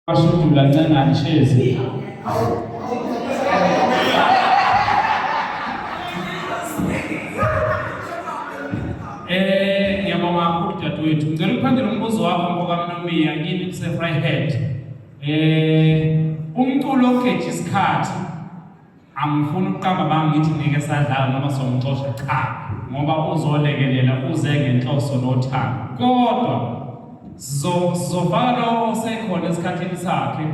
Mashudula Ncengane Shezi. Ngiyabonga kakhulu dadewethu. Ngicela ukuphendula umbuzo wakho mfokaMnomiya kini kuse Vryheid. Umculo ogeja isikhathi angifuni ukuqamba bami ngithi ngeke sadlala noma somxosha cha ngoba uzolekelela uze ngenhloso nothando kodwa sizofaka lo osekhona esikhathini sakhe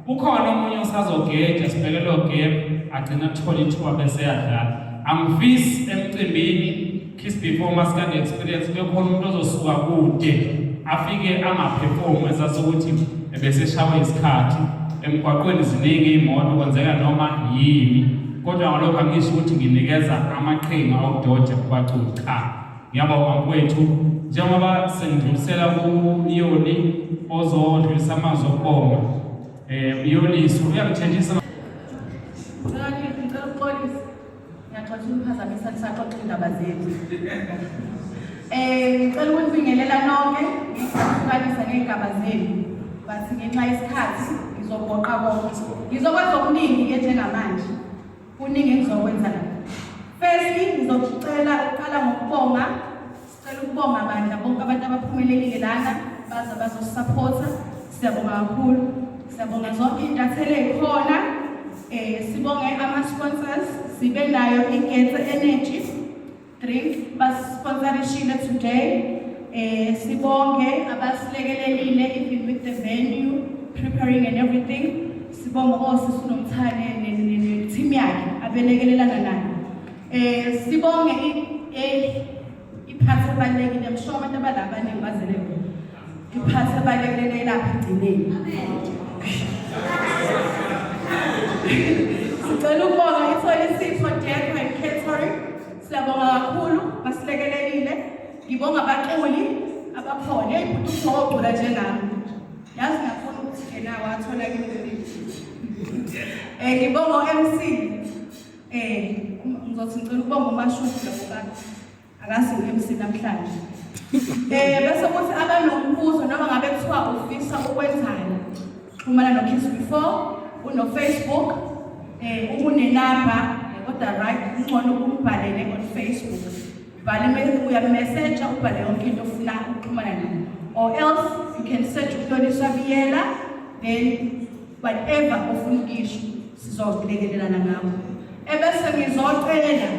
ukhona omunye osazogeja sibheke lo gap agcina athola ithuba bese yadlala angifisi emcimbini Kiss Before Maskandi Experience kuyokhona umuntu ozosuka kude afike angaperform ezazi ukuthi ebeseshawe isikhathi emgwaqweni ziningi iy'moto kwenzeka noma yini kodwa ngalokho angisho ukuthi nginikeza amaqhinga okudoja kubaculi cha ngiyabonga mfowethu njengoba sengidlulisela kuyoni ozodlulisa amazwi okubonga um uyolisa uyangithethisa. Ngicela ukuxolisa. Ngiyaxolisa ukuphazamisa nisaxoxa indaba zethu. Ngicela ukunibingelela nonke, ngihlukanisa ngey'gaba zenu. But ngenxa yesikhathi ngizogoqa konke. Ngizokwenza okuningi-ke njengamanje. Kuningi engizokwenza la. Firstly, ngizocela ukuqala ngokubonga. Sicela ukubonga bandla bonke abantu abaphumelelile lana baza bazosisaphotha. Siyabonga kakhulu. Siyabonga zonke iy'ntatheli ey'khona. Sibonge ama-sponsors, sibe nayo iGetze Energy drink basponsorishile today. Sibonge abasilekelelile even with the venue preparing and everything. Sibonge osisi uNomthane ne-team yakhe abelekelelana nayo. Sibonge iphathi ebalulekile msho abantu abala abaningi bazele iphathi ebalulekile lapha egcineni. Sicela ukubonga ithole isipho Deco and Catering. Siyabonga kakhulu basilekelelile. Ngibonga abaculi abakhona. Hey bhuti ucula njengami. Yazi ngiyafuna ukuthi ke nawe athola kimi. Ngibonga u-MC. Ngizothi ngicela ukubonga uMashudu ngoba akazi u-MC namhlanje. Bese kuthi abanombuzo noma ngabe kuthiwa ufisa ukwenzani, xhumana no-Kiss Before, uno-Facebook, ukunenamba kodwa right kungcono umbhalele on Facebook. Bhala uyamessage ubhale yonke into ofuna ukuxhumana nayo. Or else you can search uYoliswa Biyela then whatever ofuna ukuyisho sizolekelelana ngakho. Ebese ngizocela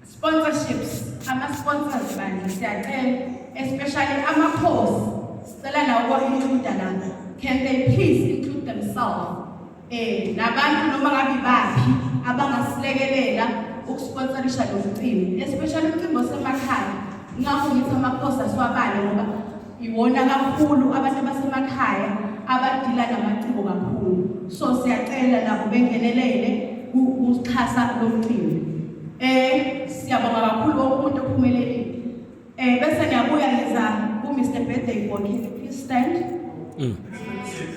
sponsorships, ama-sponsors bandla siyacela, especially amakhosi, sicela nawo uku-include lapha. Can they please include themselves? Nabantu noma ngabe ibaphi abangasilekelela ukusponsorisha lo mcimbi, especially umcimbi osemakhaya. Ingakho ngithi amakhosi asiwabale ngoba iwona kakhulu abantu abasemakhaya abadila namaciko kakhulu. So siyacela nabo bengenelele ukuxhasa lo mcimbi. Siyabonga kakhulu wonke umuntu ophumelelile. Bese ngiyabuya ngiza ku Mr Birthday Boy. Can you please stand?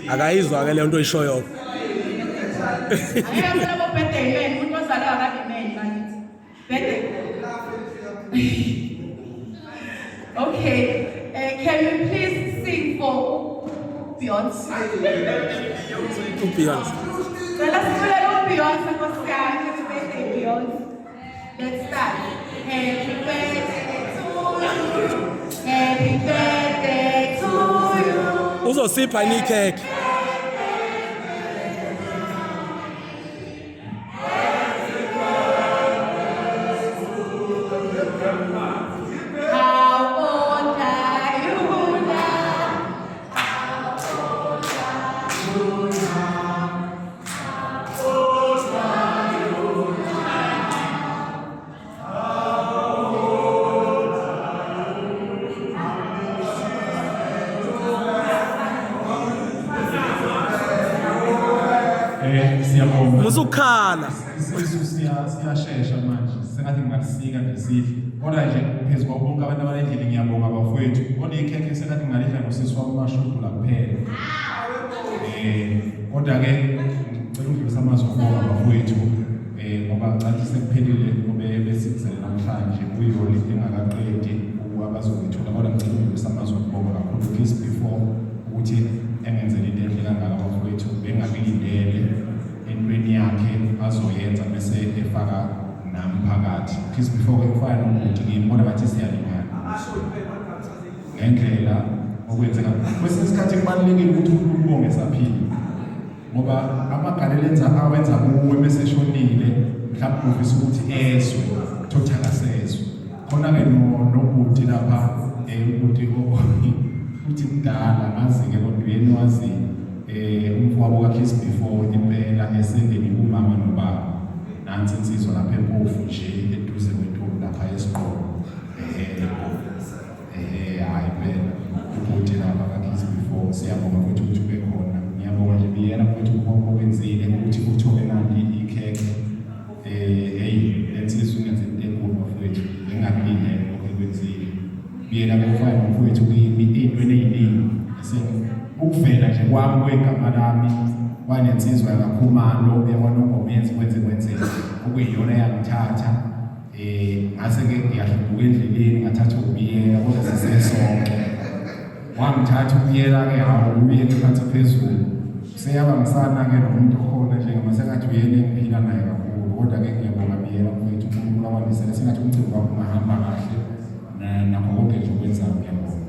Akayizwa ke le nto oyishoyo. Akuyona bo birthday man, umuntu ozalwa akabi man bakithi. Birthday. Okay. Can we please sing for Beyonce? UBeyonce. Cela siculele uBeyonce Nkosi yami, happy birthday Beyonce. Let's start. Happy birthday to you. Happy birthday to you. Uzosipha ni ikhekhe. How old are you now? How old are you now? How old are you now? Siyabonga. Musukhala. Isisu siyashesha manje. Sengathi ngingasika nje sidle. Kodwa nje phezu kwabo bonke abantu abalendlini ngiyabonga bafowethu. Kodwa ikhekhe sengathi ngingalidla nosisi wami uMashudu la kuphela. Kodwa ke ngicela ukudlulisa amazwi okubonga bafowethu. Ngoba ngathi sekuphelile ngobe besikuzele namhlanje kuyoli engakaqedi abazokwethula, kodwa ngicela ukudlulisa amazwi okubonga kakhulu Kiss Before. Ukuthi engenzele into enhle kangaka bafowethu, bengakulindele entweni yakhe azoyenza bese efaka nami phakathi. Kiss before ke ufana nomuntu ngimbona ngathi siyalingana ngendlela okwenzeka. Kwesinye isikhathi kubalulekile ukuthi umuntu umbonge esaphila, ngoba amagalelo enza awenza kuwe bese eshonile, mhlawumbe ufisa ukuthi ezwe thothi akasezwe. Khona-ke nobhuti lapha, ubhuti uthi mdala ngazi-ke, kodwa uyena wazi umfowabo kaKiss Before impela esendeni kumama nobaba. Nansi insizwa lapha empofu nje eduze kwentombi lapha esiqolo. Hhayi impela ubhuti lapha kaKiss Before, siyabonga futhi ukuthi ube khona. Ngiyabonga nje Biyela futhi okwenzile ukuthi uthole nanti ikhekhe. Hey, lensizwa ingenze into enkulu bafowethu, engakulindele lokho ekwenzile. Biyela kufana nomfowethu kimi ey'ntweni ey'ningi. Ukuvela nje kwami kwegama lami kwanensizwa yakaKhumalo yakwaNongoma yenze kwenze kwenzeke okuyiyona eyangithatha, ngase-ke ngiyahlubuka endleleni ngathatha ukubiyela, kodwa sisesonke. Wangithatha ukubiyela-ke, hawu, ubiyele phansi phezulu, seyabambisana-ke nomuntu okhona njengoba sengathi uyena engiphila naye kakhulu. Kodwa-ke ngiyabonga Biyela mfowethu, uNkulunkulu akwandisele, sengathi umcimbi wakho ungahamba kahle nakho konke nje okwenzayo. Ngiyabonga.